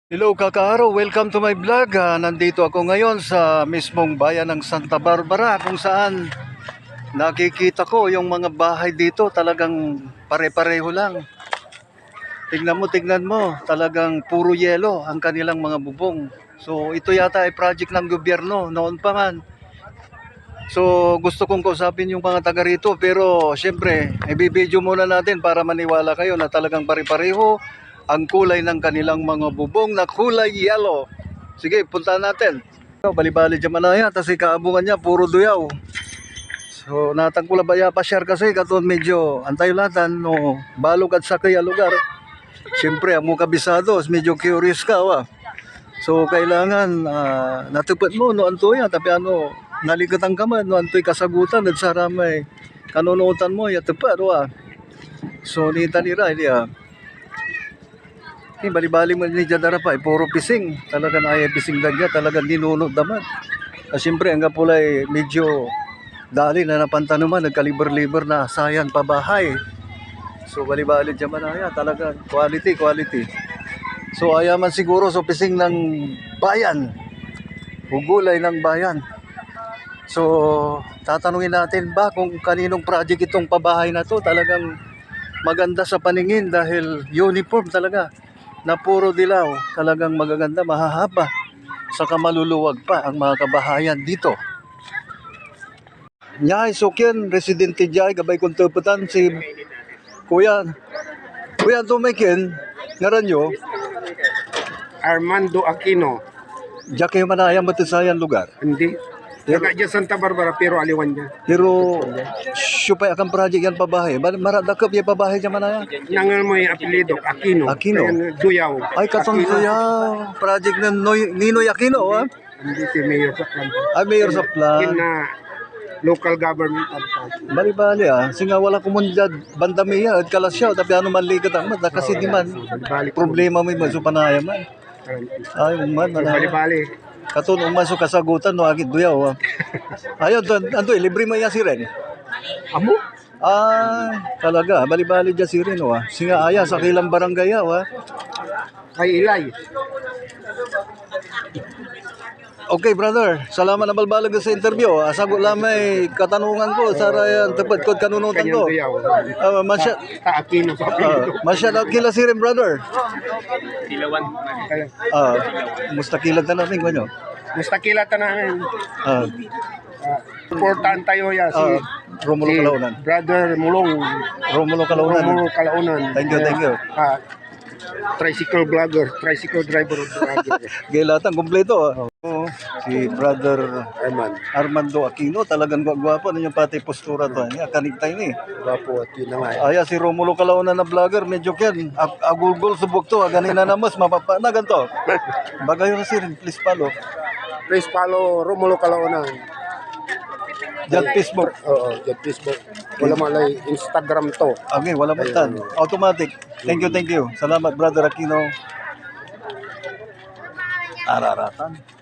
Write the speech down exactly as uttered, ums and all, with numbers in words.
Hello, kakaaro. Welcome to my vlog. Ah, nandito ako ngayon sa mismong bayan ng Santa Barbara, kung saan nakikita ko yung mga bahay dito, talagang pare-pareho lang. Tignan mo, tignan mo, talagang puro yelo ang kanilang mga bubong. So, ito yata ay project ng gobyerno noon pa man. So, gusto kong kausapin yung mga taga rito, pero siyempre, ibibideo muna natin para maniwala kayo na talagang pare-pareho ang kulay ng kanilang mga bubong na kulay yellow. Sige, punta natin. Balibali dyan manaya, tas ikaabungan niya, puro duyaw. So, natan ko labat ya pasyar kasi, katon medyo antayo latan, no, balog at sakey a lugar. Siyempre, amo kabisado, medyo curious ka, wa. So, kailangan, ah, natepet mo no anto ya, ta piano naliketan ka man no antoy kasagutan ed saramay kanunotan mo ya tepet, wa. So, nitan ira, di, ah, eh, balibali mo ni diad arap ay puro pising. Talagan ayay pising da dia, talagan ninunot da man. Ah, siyempre, anggapo lay medyo dalin a napantaneman ed kaliber-liber na sayan pabahay. So, balibali dia manaya, talaga quality, quality. So, aya man siguro so pising ng bayan, o gulay ng bayan. So, tatanungin natin ba kung kaninong project itong pabahay na 'to. Talagang maganda sa paningin dahil uniform talaga na puro dilaw. Talagang magaganda, mahahaba, saka maluluwag pa ang mga kabahayan dito. Niay so kien, residente diay, gabay kon tepetan si Kuya. Kuya, anto may kien? Ngaran yo? Armando Aquino. Diya kayo manayam ed sayan lugar? Hindi. Pero Taga dyan Santa Barbara, pero aliwan dyan. Pero, siopay akan project yan pabahay? Mar-, maradakep ya pabahay diya manaya? Nangel mo yung apelyido, Aquino. Aquino. Ayan, Duyaw. Ay, katon Aquino. Duyaw. Project ng Noy-, Ninoy Aquino, ah? Hindi, si Mayor Saplan. Ah, Mayor Saplan. In, ah, local government. Bali-bali, ah. Singa wala komunidad banda mi ya, ed Calasiao, ta piano manliket ak met, kasi di man. Bali-bali. Problema mi met so panayaman. Ay, oman, So, manaya. Bali-bali. Katon oman so kasagutan, no, agid Duyaw, ah. Ayun, to, anto, eh, libre mo ya sirin? Amo? Ah, talaga, bali-bali dia sirin, oh, ah. Singa aya, sakey lan barangay ya, oh, ah. Ay, ilay. Okay, brother. Salamat na balbaleg sa interview. Asagot la may katanungan ko, sarayan tepet kod kanunotan ko. Kanyang Duyaw. Ah, masya-, Ta Aquino sa ah, apelyido. Masya-, kila sirin, brother. Ilawan. Ah, musta kila ta namin, kanyo? Musta kila ta namin? Ah. Ah, suportaan tayo ya si, Ah, Romulo si Calaunan. Brother Mulong. Romulo Calaunan. Romulo Calaunan. Thank you, thank you. Ah, tricycle vlogger, tricycle driver vlogger. Gaylatan, kompleto, ah. Oo, si Brother Arman. Armando Aquino, talagang gwa-, gwapo. Ano yung pati postura to? Niya, kanig tayo ni. Gwapo, at yun na nga, eh. Aya si Romulo Calaunan na vlogger, medyo kyan, ag-, agulgol subok to, ah, ganina na mas, mapapa-, na ganito. Bagayo na sirin, please follow. Please follow Romulo Calaunan. Diyan Facebook. Oo, diyan Facebook. Wala man lay Instagram to. Okay, wala mo Ayun. tan. Automatic. Thank you, thank you. Salamat, Brother Aquino. Araratan.